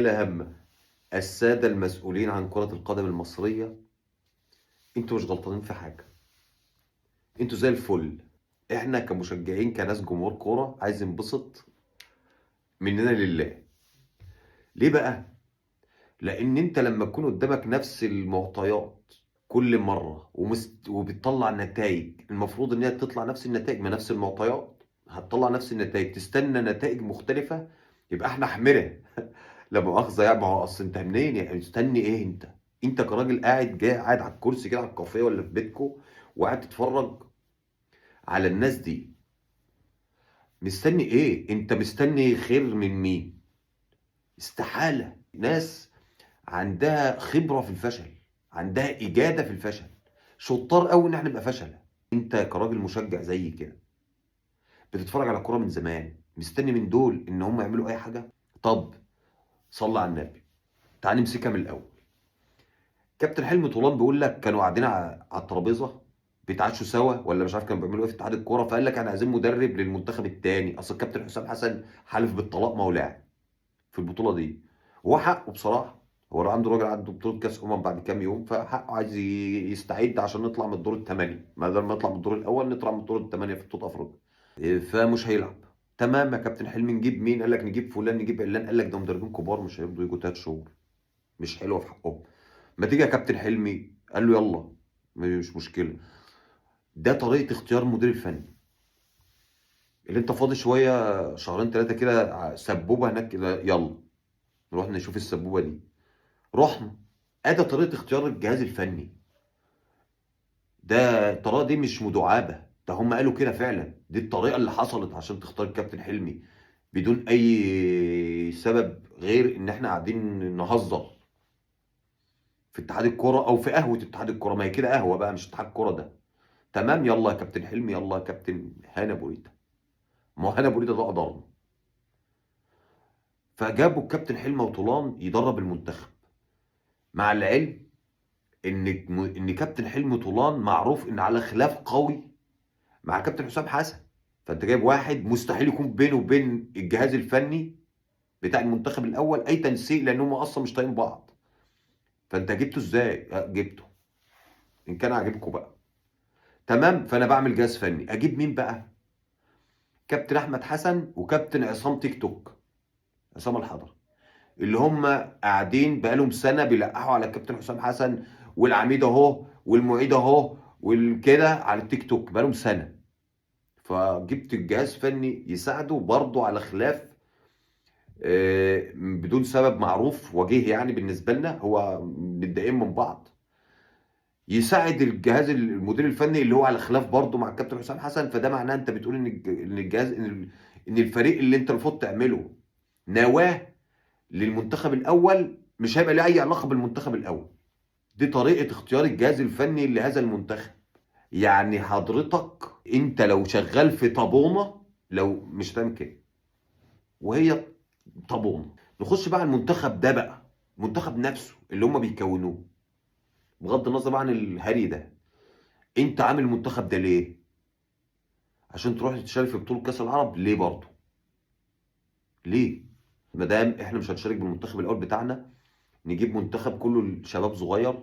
هم السادة المسؤولين عن كرة القدم المصرية، انتوا مش غلطانين في حاجة، انتوا زي الفل. احنا كمشجعين كناس جمهور كورة عايز ينبسط مننا لله. ليه بقى؟ لان انت لما تكون قدامك نفس المعطيات كل مرة وبتطلع نتائج، المفروض ان هي تطلع نفس النتائج، ما نفس المعطيات هتطلع نفس النتائج، تستنى نتائج مختلفة يبقى احنا حمرة. لا مؤاخذة يعني، ما هو اصل انت منين يعني؟ مستني ايه انت؟ انت كراجل قاعد جاي قاعد على الكرسي كده على الكافيه ولا في بيتكو وقاعد تتفرج على الناس دي، مستني ايه؟ انت مستني خير من مين؟ استحالة. ناس عندها خبرة في الفشل، عندها إجادة في الفشل، شطار قوي ان احنا نبقى فشلة. انت كراجل مشجع زي كده بتتفرج على كورة من زمان، مستني من دول ان هم يعملوا اي حاجة؟ طب صلى على النبي، تعال نمسكها من الاول. كابتن حلمي طولان بيقول لك كانوا قاعدين على الترابيزة بيتعشوا سوا ولا مش عارف كانوا بيعملوا ايه في اتحاد الكورة، فقال لك احنا عايزين مدرب للمنتخب الثاني، اصل الكابتن حسام حسن حلف بالطلاق ما هو لاعب في البطولة دي، وهو حقه بصراحة، هو لو عنده راجل عنده بطوله كاس بعد كام يوم، فحقه عايز يستعد عشان نطلع من الدور الثمانية، ما بدل ما نطلع من الدور الاول نطلع من الدور الثمانية في بطوله افريقيا، فمش هيلعب. تمام يا كابتن حلمي، نجيب مين؟ قال لك نجيب فلان نجيب علان، قال لك ده مدربين كبار مش هيرضوا يجوا 3 شهور، مش حلوة في حقهم. ما تيجي يا كابتن حلمي؟ قال له يلا مش مشكلة. ده طريقه اختيار المدير الفني اللي انت فاضي شوية شهرين 3 كده، سبوبه هناك كده، يلا نروح نشوف السبوبه دي. رحنا، ادي طريقه اختيار الجهاز الفني. ده الطريقة دي مش مدعابه، ده هم قالوا كده فعلا، دي الطريقة اللي حصلت عشان تختار الكابتن حلمي بدون اي سبب غير ان احنا قاعدين نهزر في اتحاد الكورة او في قهوة اتحاد الكورة، ما هي كده قهوة بقى مش اتحاد الكورة ده. تمام، يلا يا كابتن حلمي، يلا يا كابتن هاني ابو ريده، ما هو هاني ابو ريده ده قدرنا. فجابوا الكابتن حلمي وطولان يدرب المنتخب، مع العلم ان كابتن حلمي طولان معروف ان على خلاف قوي مع كابتن حسام حسن، فانت جايب واحد مستحيل يكون بينه وبين الجهاز الفني بتاع المنتخب الاول اي تنسيق، لان هم اصلا مش طايقين بعض. فانت جبته ازاي؟ جبته ان كان عاجبكم بقى. تمام، فانا بعمل جهاز فني، اجيب مين بقى؟ كابتن احمد حسن وكابتن عصام تيك توك، عصام الحضري، اللي هم قاعدين بقالهم سنة بيلقحوا على الكابتن حسام حسن والعميد اهو والمعيد اهو والكده على التيك توك بقالهم سنة. فجبت الجهاز فني يساعده برضه على خلاف، بدون سبب معروف وجيه يعني بالنسبة لنا، هو متضايقين من بعض، يساعد الجهاز المدير الفني اللي هو على خلاف برضه مع الكابتن حسام حسن. فده معناه انت بتقول ان الجهاز، ان الفريق اللي انت المفروض تعمله نواه للمنتخب الاول مش هيبقى له اي علاقة بالمنتخب الاول. دي طريقه اختيار الجهاز الفني لهذا المنتخب. يعني حضرتك انت لو شغال في طابونه لو مش هتعمل كده، وهي طابونه. نخش بقى على المنتخب ده بقى، المنتخب نفسه اللي هم بيكونوه، بغض النظر بقى عن الهري ده، انت عامل المنتخب ده ليه؟ عشان تروح تشارك في بطوله كاس العرب؟ ليه برضه؟ ليه؟ ما دام احنا مش هنشارك بالمنتخب الاول بتاعنا، نجيب منتخب كله شباب صغير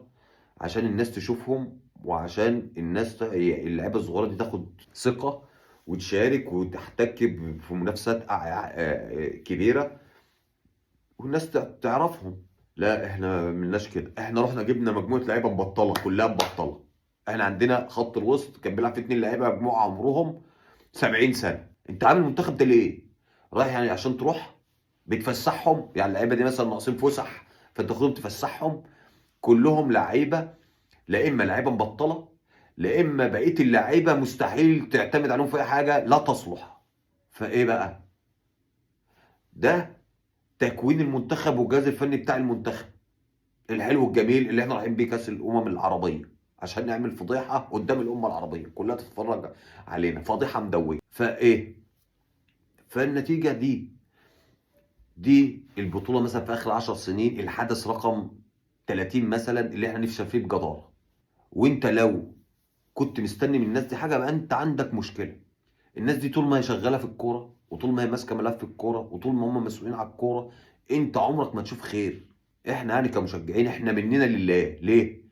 عشان الناس تشوفهم، وعشان الناس اللعيبة الصغيرة دي تاخد ثقة وتشارك وتحتك في منافسات كبيرة والناس تعرفهم. لا احنا ما عملناش كده، احنا رحنا جبنا مجموعة لعيبة مبطله، كلها مبطله. احنا عندنا خط الوسط كان بيلعب في 2 لعيبة مجموعة عمرهم 70 سنة. انت عامل المنتخب ده ليه؟ رايح يعني عشان تروح بتفسحهم؟ يعني اللعيبة دي مثلا ناقصين فسح فانت تاخدهم تفسحهم؟ كلهم لعيبة، لا اما لعيبة مبطله، لا اما بقية اللعيبة مستحيل تعتمد عليهم في اي حاجة، لا تصلح. فايه بقى؟ ده تكوين المنتخب والجهاز الفني بتاع المنتخب الحلو الجميل اللي احنا رايحين بيه كاس الامم العربية عشان نعمل فضيحة قدام الامة العربية كلها تتفرج علينا، فضيحة مدويه. فايه؟ فالنتيجه دي البطولة مثلا في اخر 10 سنين الحدث رقم 30 مثلا اللي احنا نفشل فيه بجداره. وانت لو كنت مستني من الناس دي حاجة بقى انت عندك مشكلة. الناس دي طول ما هي شغالة في الكورة وطول ما هي ماسكه ملف الكورة وطول ما هم مسؤولين على الكورة، انت عمرك ما تشوف خير. احنا يعني كمشجعين احنا مننا لله. ليه؟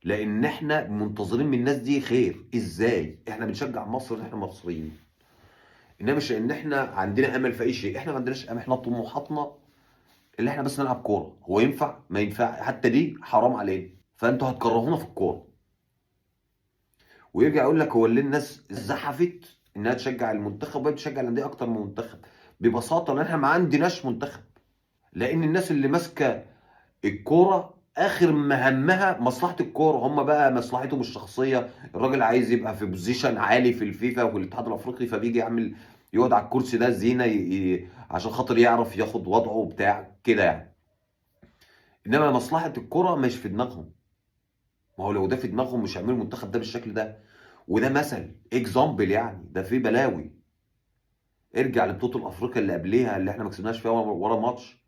لان احنا منتظرين من الناس دي خير. ازاي؟ احنا بنشجع مصر ان احنا مصريين، انما مش ان احنا عندنا امل في اي شيء. احنا ما عندناش امل، احنا طموحاتنا اللي احنا بس نلعب كورة. هو ينفع؟ ما ينفع، حتى دي حرام علينا. فانتوا هتكرهونا في الكورة. ويرجع يقول لك هو اللي الناس زحفت انها تشجع المنتخب وهي بتشجع الاندية اكتر من المنتخب. ببساطة لان احنا ما عندناش منتخب، لان الناس اللي ماسكه الكورة اخر مهمها مصلحة الكورة، هم بقى مصلحتهم الشخصية. الراجل عايز يبقى في position عالي في الفيفا والاتحاد الافريقي، فبيجي يعمل يقعد على الكرسي ده زينة عشان خاطر يعرف ياخد وضعه وبتاع كده يعني. انما مصلحة الكورة مش في دماغهم. ما هو لو ده في دماغهم مش هيعملوا المنتخب ده بالشكل ده. وده مثل example يعني، ده في بلاوي. ارجع لبطولة الافريقيا اللي قبليها اللي احنا ما كسبناش فيها ورا ماتش،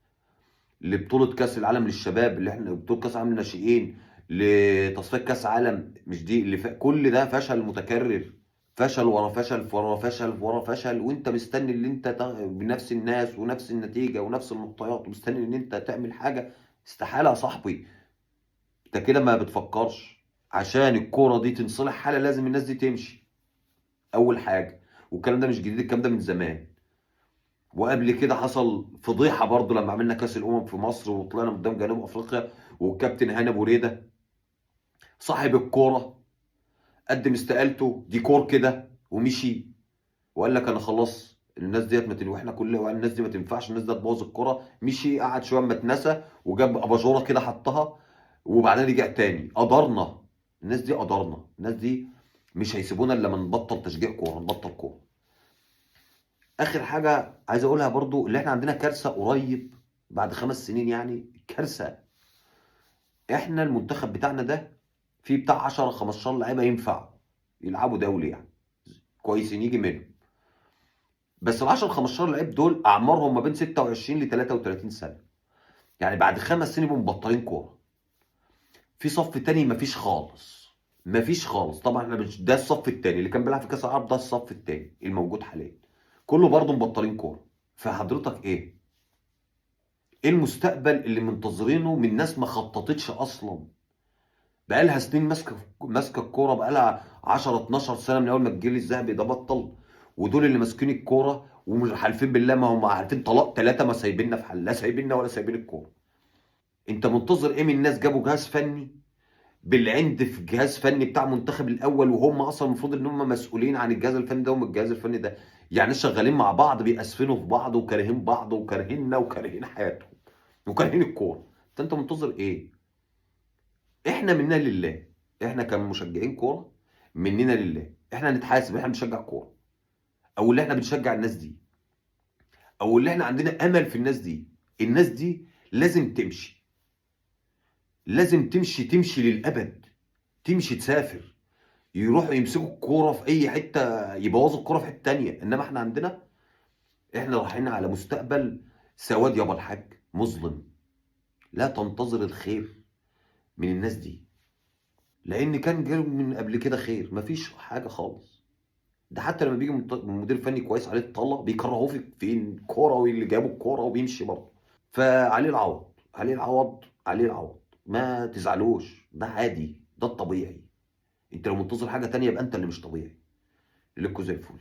لبطولة كاس العالم للشباب اللي احنا بطوله كاس العالم للناشئين، لتصفيات كاس عالم مش دي اللي كل ده فشل متكرر، فشل ورا فشل ورا فشل ورا فشل. وانت مستني اللي انت بنفس الناس ونفس النتيجة ونفس المعطيات، ومستني ان انت تعمل حاجة. استحالة يا صاحبي، انت كده ما بتفكرش. عشان الكورة دي تنصلح حاله لازم الناس دي تمشي اول حاجة. والكلام ده مش جديد، الكلام ده من زمان. وقبل كده حصل فضيحة برضو لما عملنا كاس الامم في مصر وطلعنا قدام جنوب افريقيا، والكابتن هاني ابو ريده صاحب الكورة قدم استقالته ديكور كده ومشي، وقال لك انا خلاص الناس ديت ما تن... احنا كل الناس دي ما تنفعش، الناس دي تبوظ الكورة. مشي قعد شوية ما اتنسى، وجاب اباجوره كده حطها، وبعدين رجع تاني. قدرنا الناس دي، قدرنا الناس دي مش هيسيبونا الا لما نبطل تشجيع كورة، نبطل كورة. اخر حاجة عايز اقولها برضو، اللي احنا عندنا كارثة قريب بعد 5 سنين يعني، كارثة. احنا المنتخب بتاعنا ده فيه بتاع 10 15 لعيبة ينفعوا يلعبوا دولي يعني كويسين يجي منهم، بس ال 10 15 لعيب دول اعمارهم ما بين 26 ل 33 سنة، يعني بعد 5 سنين يبقوا مبطلين كورة. في صف تاني مفيش خالص، مفيش خالص. طبعا احنا ده الصف التاني اللي كان بيلعب في كاس العرب، ده الصف التاني الموجود حاليا كله برضه مبطلين كورة. فحضرتك ايه المستقبل اللي منتظرينه من ناس ما خططتش اصلا، بقالها سنين ماسكه الكورة، بقالها 10 12 سنة من اول ما الجيل الذهبي ده بطل، ودول اللي ماسكين الكورة ومش حالفين بالله، ما هم عارفين طلاق 3 ما سايبيننا في حل، لا سايبيننا ولا سايبين الكورة. انت منتظر ايه من ناس جابوا جهاز فني بالعند في جهاز فني بتاع منتخب الاول، وهم اصلا المفروض ان هم مسؤولين عن الجهاز الفني ده ومن الجهاز الفني ده، يعني شغالين مع بعض بيأسفنوا في بعض وكارهين بعض وكارهيننا وكارهين حياتهم وكارهين الكورة. انت منتظر ايه؟ احنا مننا لله، احنا كمشجعين كورة مننا لله، احنا نتحاسب، احنا بنشجع كورة او اللي احنا بنشجع الناس دي، او اللي احنا عندنا امل في الناس دي. الناس دي لازم تمشي، لازم تمشي، تمشي للابد، تمشي تسافر، يروحوا يمسكوا الكورة في اي حتة، يبوظوا الكورة في حتة تانية. انما احنا عندنا، احنا رايحين على مستقبل سواد يابا الحاج، مظلم. لا تنتظر الخير من الناس دي، لان كان جاله من قبل كده خير، مفيش حاجة خالص. ده حتى لما بيجي مدير فني كويس عليه الطله بيكرهوه في الكورة واللي جابوا الكورة وبيمشي برضه. فعليه العوض، عليه العوض، عليه العوض. ما تزعلوش، ده عادي، ده الطبيعي. انت لو منتظر حاجة تانية يبقى انت اللي مش طبيعي. لكوا زي الفل.